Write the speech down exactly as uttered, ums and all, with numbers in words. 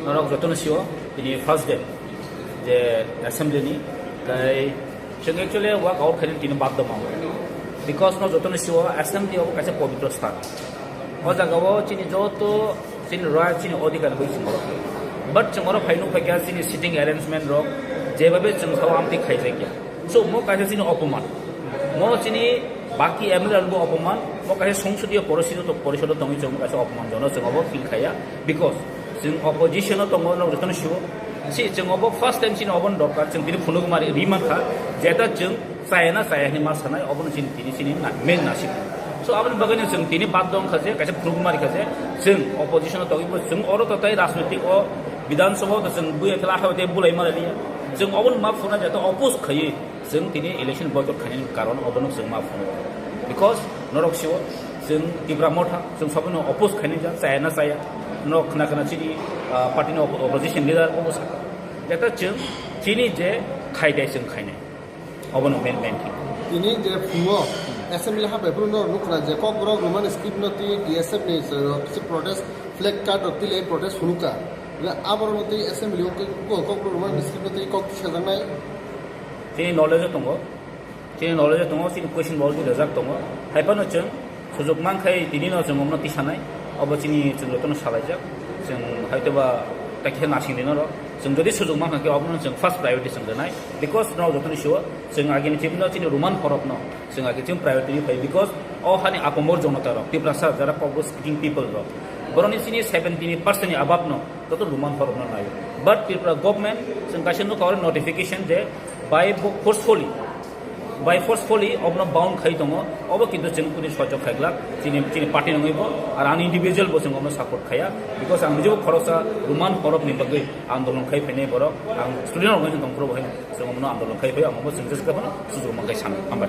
Norok jotono sio, tini first day je assembly ni, tai chwng actually walk out khaina tini baddo mango. Because no jotono sio assembly obo kaisa pobitro sthan. O jaga o chini joto chini right, chini odhikar bai chwng oro. But chwng oro phai nuk phaikha chini sitting arrangement rok, jebabe chwng sao amtwi khaijakya. So mo kaisa chini opoman. Mo chini baki M L A rokbo opoman, mo kaisa songsodiyo porishod, porishod tongwi chwng kaisa opoman jono chwng obo feel khaiya. Because chwng opposition o tongo, norok jotono sio. Si chwng obo first time chini obo dorkar, chwng tini phunuk mari ri mankha, jeta chwng chaya na chaya hinwi ma sanai, obono chini tini chini na, main nasik. So aboni bagwi no chwng tini baddo wngkha je, kaisa phunuk mari kha je, chwng opposition o tongwi bo chwng oro to tai rajnitik o Bidhan Sabha o to chwng buya thela kha tei bulai mari liya. Chwng obono ma phuna jeta oppose khaiwi chwng tini election boycott khainani karon obono chwng ma phunuk. Because norok sio chwng Tipra Motha, chwng sobono oppose khainai ja, chaya na chaya. Norok khna khna chini, ah, party ni oppo-, opposition leader obo sakha. Jeta chwng chini je khaidai chwng khainai. Obono main, main thing. Tini je phungo assembly ha bai phuru norok nukha je Kokborok Roman script no twi D S F ni, uh, kisi protest flag card rok twi lai protest phunukha. Le aborok no twi assembly o kok, kok, Kokborok Roman script no twi kok twi sajaknai. Chini knowledge o tongo. Chini knowledge o tongo, chini question bo already rejak tongo. Hai phano chwng sujuk mankhai tini no chwng omno tisanai. Obo chini chwng jotono salaijak. Chwng haitoba takhe nasing dino ro. Chwng jodi sujuk mankha khe obono chwng first priority chwng rwnai. Because no jotoni sio chwng agini chibino chini Roman horok no chwng agi chwng priority ni phai. Because o hani apamor jonota rok, Tiprasa jara Kokborok speaking people rok. Boroni chini seventy percent ni abab no joto Roman horok no naio. But Tripura government chwng kaisa nukha oro notification je by forcefully, by forcefully obono bound khai tongo, obo kintu chwng kuni sojok khai glak, chini, chini party nangwi bo, ar ang individual bo chwng obono support khaiya, because ang nijebo khoroksa Roman horok ni bagwi andolon khai phainai borok, ang student organization tongphuru bo hai chwng obono andolon khai phai, ang obo chwng jesa phano sujuk mankhai sami, hambai.